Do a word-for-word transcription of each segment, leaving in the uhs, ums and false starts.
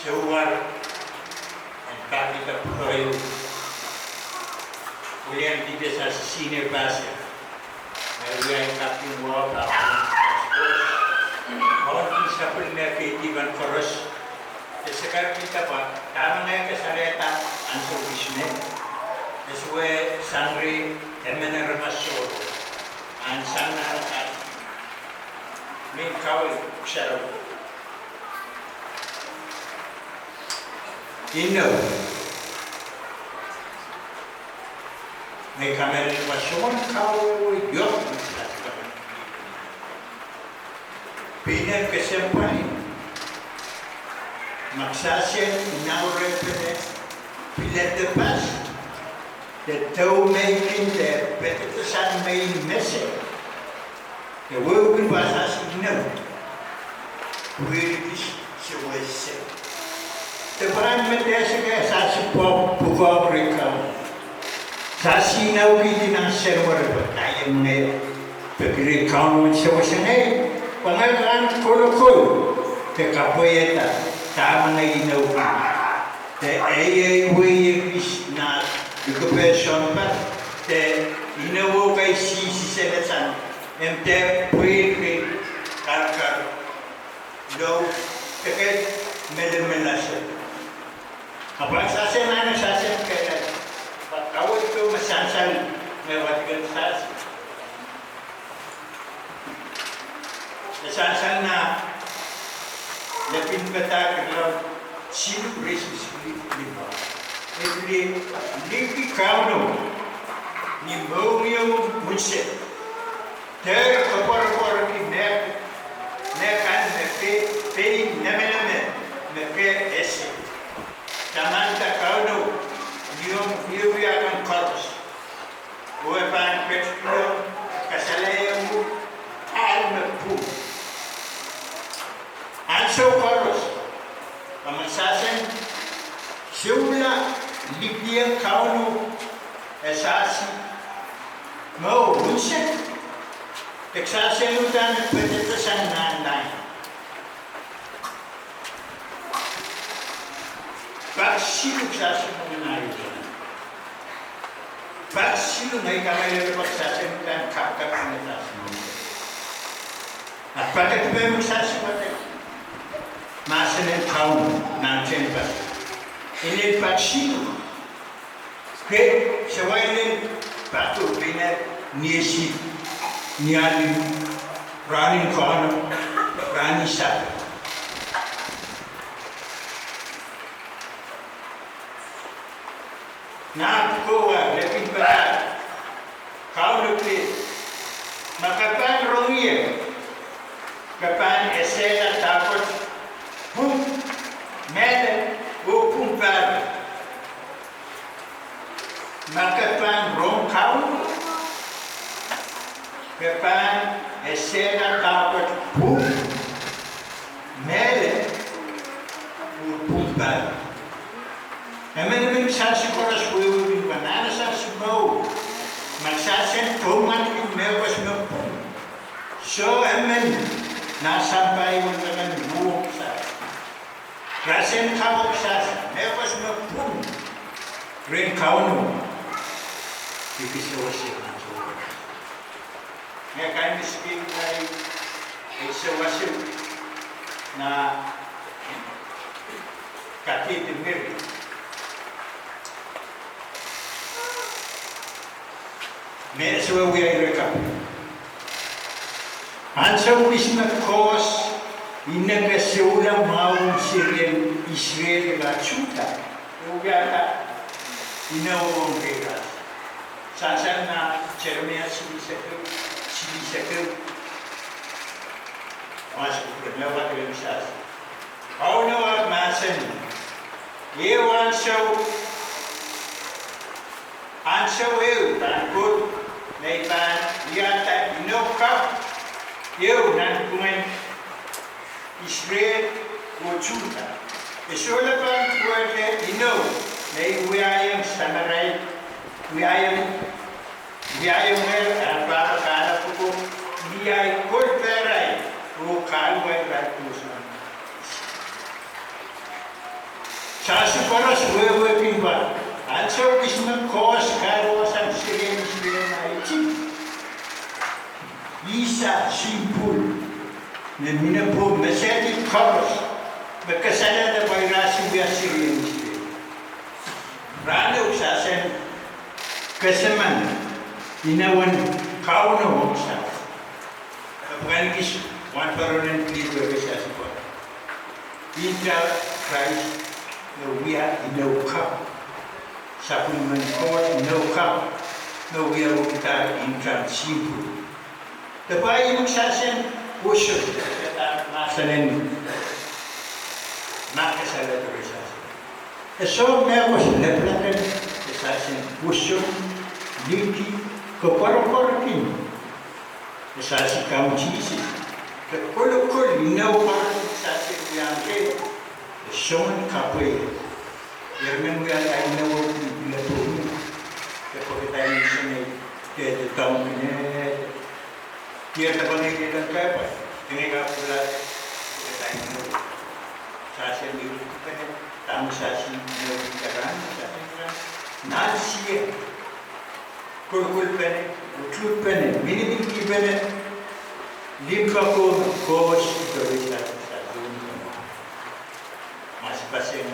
Souwar en kapita pwukoa, William Peters as senior pastor. Me wia en kaping wau, kaping wau. Ohn sapwellime keidi kan koaros. E sakaradahn pwe dahme ngehi kasalehda ansou kis me, e sohte sang reh emen aramas sohte. Ahnsou nan ka, me kawe sarawi. Inou, me kamehlele pwe sohte kawe yoke me sarawi. Pwe ih kesempwal, ma kisasien inaurepene pilada pas, de dou me kin de pededasang me I mese. E wehwehki pwe sasi inou, wehwehki sewese. De pahn me dehse ke sasi pwukoa, pwukoa rehn Kauno. Sasi inoukihdi nan seri were pwe dahme ngehi peki rehn Kauno en sewese ngehi, pwe ngehi kan kolokol de kapwaiada dahme ngehi inoukihdi. De ei, ei wehwehki nan likapw en sounpar, de inou kei sisi selesan, en de pwihki karakar lou, de ke melimela se. Ahpw kisasien nan kisasien kehlail, pwe kaweid me sansal, me wadiken sasi. E sansal nan Lepin Padahk irelaud siluh, ires siluh, limau. E pil, liki Kauno ni mohngiong unsek, de koapworopworki me, me kan me pe, pein nemeneme me ke ese. Tamanda Kauno ni omw wiewia kan koaros. Oh e pahn ketikihong kasalehiong uhk ahl me pwung. Ansou koaros, ma kisasien sohla likiong Kauno, e sasi mour unsek, de kisasien uhdahn pededasang nan lain. Pak siluh kisasien mwein ahi uhdahn. Pak siluh ngehi kamehlele pwe kisasien uhdahn kapakap nan kisasien. A pak dipe me kisasien wadek mahsen en Kauno nan tehnpas. Ih lel pak siluh. Ke sewai lel pak oh pene, ni esi, ni alu, rahn en Kauno, rahn en Sapat. Nan pwukoa, Lepin Padahk, Kauno pil, ma ke pahn rong ie, ke pahn esehla dahkot pwung mehlel oh pwung pahrek. Ma ke pahn rong Kauno, ke pahn esehla dahkot pwung mehlel oh pwung pahrek. Emenemen kisasien koaros wehwehki pwe nan kisasien mour, ma kisasien pwung nan mehkot me pwung. Soh, emen nan sampah wet emen mwo kisasien. Kisasien kawe kisasien mehkot me pwung rehn Kauno. Ih kisewese nan soh. Ngehi kaimwisekihla ei sewese nan Katihdi Meri. Me sewese wia ire kapw. Ansou kis me Koht inengieng sohla mwahu serien Israel de Suda, e wiahda inou ong ira. Sansal nan Seremaia silihsek ehu, silihsek ehu, wahsapw me wadek sas. Kauno ahpw mahsanih, Ehu ansou, ansou ehu pahn kohdo, me I pahn wiahda inou kapw ehu nanpwungen Israel oh Suda. E solahr pahn kohdo inou Nei wiahiong samarail, wiahiong, wiahiong ehr, ah, pahpa kahlap ko, wiahiong kolpehrail, oh kahluwail irail pwoson. Sasi koaros wehwehki pwe ansou kis me Koht kahrehsang serien Israel nan Isip, ih sahn sihmpwul me mihmi pwoud, me sehdi koaros, me kasalehda pwe irail sewese serien Israel. Rahno sahsen kesempwal, inou en Kauno ong sahs. Kapw kan kis wahnpoaron en Kilipweke sahs pwe nta Krais me wia inou kapw. Sapwellimen Koht inou kapw me wia uhdahr ntahn sihmpwul. Depwa ih me sahsen pwoson, mahsanen, ma kasalehda pwe sahsen. E soh mehkot lapalap en, e sahsen pwoson, liki, koapworopworki. E sahsi Kaun Sises. De kolokol inou koaros me sahsen wiahte, e soangen kapwaiada. Irail men wiahda inou oh pil pil pwung. De pwehki dahme sahsen, de, de doadoahk ne, de, de pwung, de doadoahk. Ine kapwaiada, de inou. Sahsen inou, dahme sahsen inou kitail rahn, sahsen rahn. Nan sie. Kolkolpene, ututpene, miniminpene, limpoak oh koaros, itoris sahsen. Mas paseng,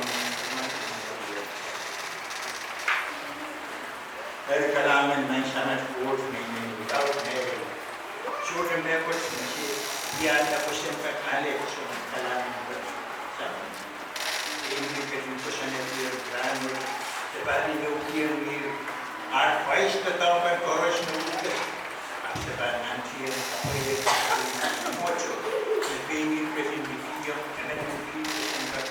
eri kalahngan nan Samat Koht me imen without measure. Sohte mehkot me se wiahda kosonned kan ale kosonned kalahngan kan. Samat. Pein ketin koasoanehdi rahn wet, se pahn inoukihong ih, ar pais doadoahk kan koaros me uhd, ahpw se pahn nantihong kapwaiada nan mwohtail. Pein ketin likihong amendment bill kosonned kan,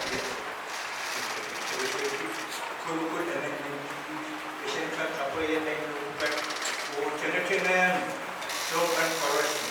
kolokol amendment bill kosonned kan kapwaiada inou kan, oh tengetengehng soahng kan koaros.